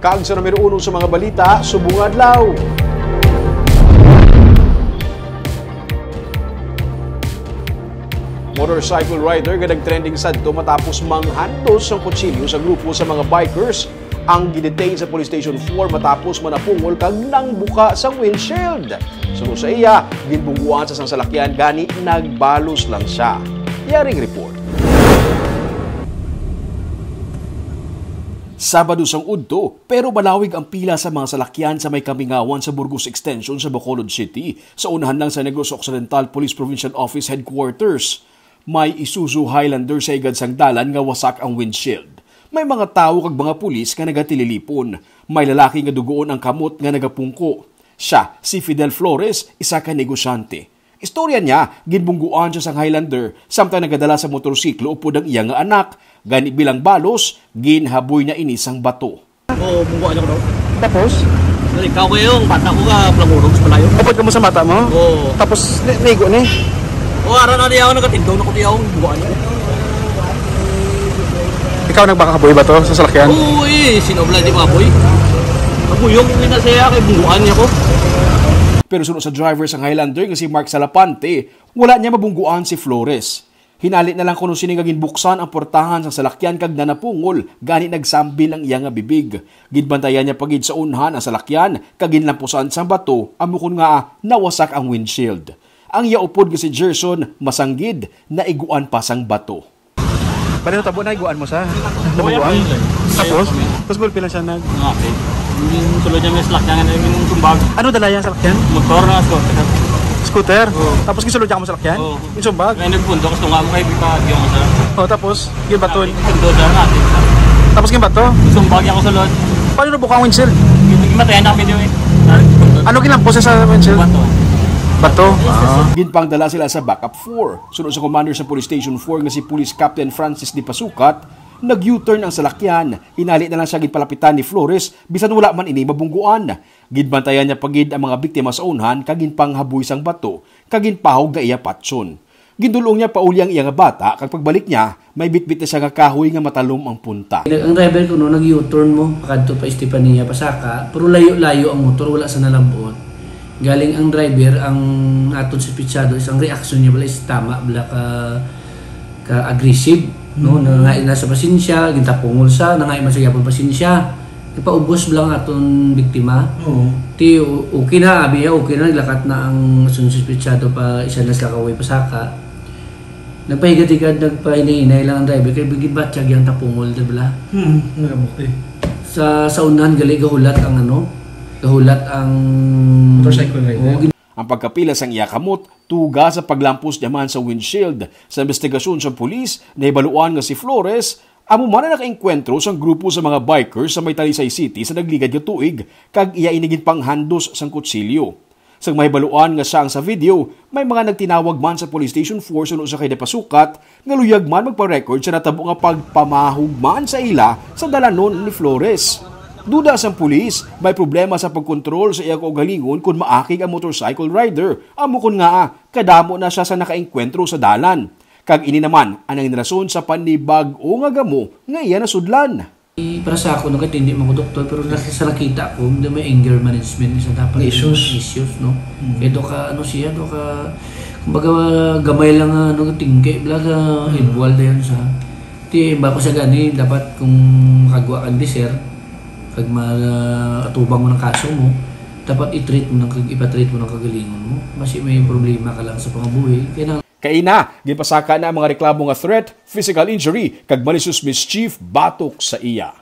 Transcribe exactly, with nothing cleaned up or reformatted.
Kag sa numero uno sa mga balita, subong adlaw. Motorcycle rider nga nagtrending sadto matapos manghandos sang kutsilyo sa grupo sa mga bikers ang gidetain sa Police Station four matapos manapungol kag nangbuka sang windshield. Suno sa iya, ginbungguan sa sang salakyan gani nagbalos lang siya. Yaring report. Sabado sang udto, pero malawig ang pila sa mga salakyan sa may kamingawan sa Burgos Extension sa Bacolod City, sa unahan lang sa Negros Occidental Police Provincial Office Headquarters. May Isuzu Highlander sa igad sang dalan nga wasak ang windshield. May mga tawo kag mga pulis nga nagatililipon. May lalaki nga dugoon ang kamot nga nagapungko. Siya si Fidel Flores, isa ka negosyante. Istorya niya, ginbungguan siya sang Highlander samtang nagadala sa motorsiklo upod ang iya nga anak. Gani bilang balos, ginhaboy niya ini sang bato. Oo, bungguan ako daw. Tapos? Nalikaw kayo, ang bata ko ka, plangurog sa palayo. Upod ka mo sa bata mo? Oo. Tapos, ni nigo ni? Oo, ara na diyaw, nagatindo na ko diyaw, bungguan niya. Ikaw nagbaka kaboy ba to sa salakyan? Oo, eh, sino ba di maboy? Kabuyong, hindi na siya, kay bungguan niya ko. Pero suno sa driver sang Highlander nga si Mark Salapante, wala niya mabungguan si Flores. Hinali na lang kuno sini nga ginbuksan ang portahan sang salakyan kag nanapungol, gani nagsambil ang iya nga bibig. Ginbantayan niya pa gid sa unhan ang salakyan kag ginlampusan sang bato, amo kon nga nawasak ang windshield. Ang iya upod nga si Gerson Masanggid naiguan pa sang bato. Pareho tabo na iguan mo sa nabuan. Tapos, tapos gulpi lang siya nag Nga, okay. Yung sulod niya may salakyan, yung sumbag. Ano dala yan salakyan? Motor na scooter. Scooter? Oo. Tapos gisulod niya mo salakyan? Oo. Yung sumbag? May nagpundo, gusto nga mo kay Bika, yung sa Oh, tapos yung baton. Pundo sa nga. Tapos yung bato. Sumbag niya ako sulod. Paano na bukang windshield? Yung matayan namin yun eh. Ano ginampo sa windshield? Bato. Bato. Ah. Ginpangdala sila sa backup four. Suno sa commander sa Police Station four nga si Police Captain Francis Di Pasukat, nag-U-turn ang salakyan. Hinali na lang siya ginpalapitan ni Flores, bisan wala man ini mabungguan. Ginbantayan niya pa gid ang mga biktima sa unhan kag ginpanghaboy sang bato kag ginpahog nga iya patyon. Gindul-ong niya pauli ang iya nga bata kag pagbalik niya, may bitbit na siya nga kahoy nga matalom ang punta. Ang driver kuno nag-U-turn mo, pakadto pa Estefania, pasaka, pero layo-layo ang motor, wala sa nalabot. Galing ang driver, ang aton suspitsado is ang reaksyon niya bala is tama, bala ka, ka aggressive, no? Mm. Nangayo na sa pasensya, gintapungol sa, nangayo man sa gyapon pasensya. Ipaubos bala ang aton biktima. Oo. Ti, o-, okay na, abi niya, okay na, naglakat na ang aton suspitsado pa, isa na sila kauwi pasaka. Nagpahigat-higat, nagpahinay-hinay lang ang driver, kay bigid batyag yang tapungol, di bala? Hmm, nagabukti. Sa, sa unahan, gali, gahulat ang ano, gahulat ang Motorcycle rider. Oo, gin- Ang pagkapila sang iya kamot, tuga sa paglampos niya man sa windshield. Sa investigasyon sa pulis, nahibaluan nga si Flores amo man ang nakaengkwentro sang grupo sa mga bikers sa may Talisay City sa nagligad nga tuig, kag iya ini ginpanghandos sang kutsilyo. Sang mahibaluan nga siya ang sa video, may mga nagtinawag man sa Police Station four suno sa kay Di Pasukat nga luyag man magpa-record sa natabo nga pagpamahog man sa ila sa dalanon ni Flores. Duda sang pulis, may problema sa pagkontrol sa iya kaugalingon kon maakig ang motorcycle rider, amo kon ngaa kadamo na siya sa nakaengkwentro sa dalan. Kag ini naman ang nangin rason sa panibag-o nga gamo nga iya nasudlan. Eh, para sa ako, no, kahit hindi man ko doktor, pero nas-, sa nakita ko, hindi may anger management, isa dapat May issues. Issues, no? Mm. Kaya do ka, ano siya, do ka, kumbaga, gamay lang nga, ano, tingke, bala ka, Mm. Hibwal din sa, ti, ba ko sa gani, dapat kung makagwa kang deser, kag ma-, atubang mo ng kaso mo, dapat i-treat mo ng kag-, ipa-treat mo ng kagalingon mo. Kasi may problema ka lang sa pangabuhi. Kaya na Kaina, ginpasaka na ang mga reklamo nga threat, physical injury, kag malicious mischief batok sa iya.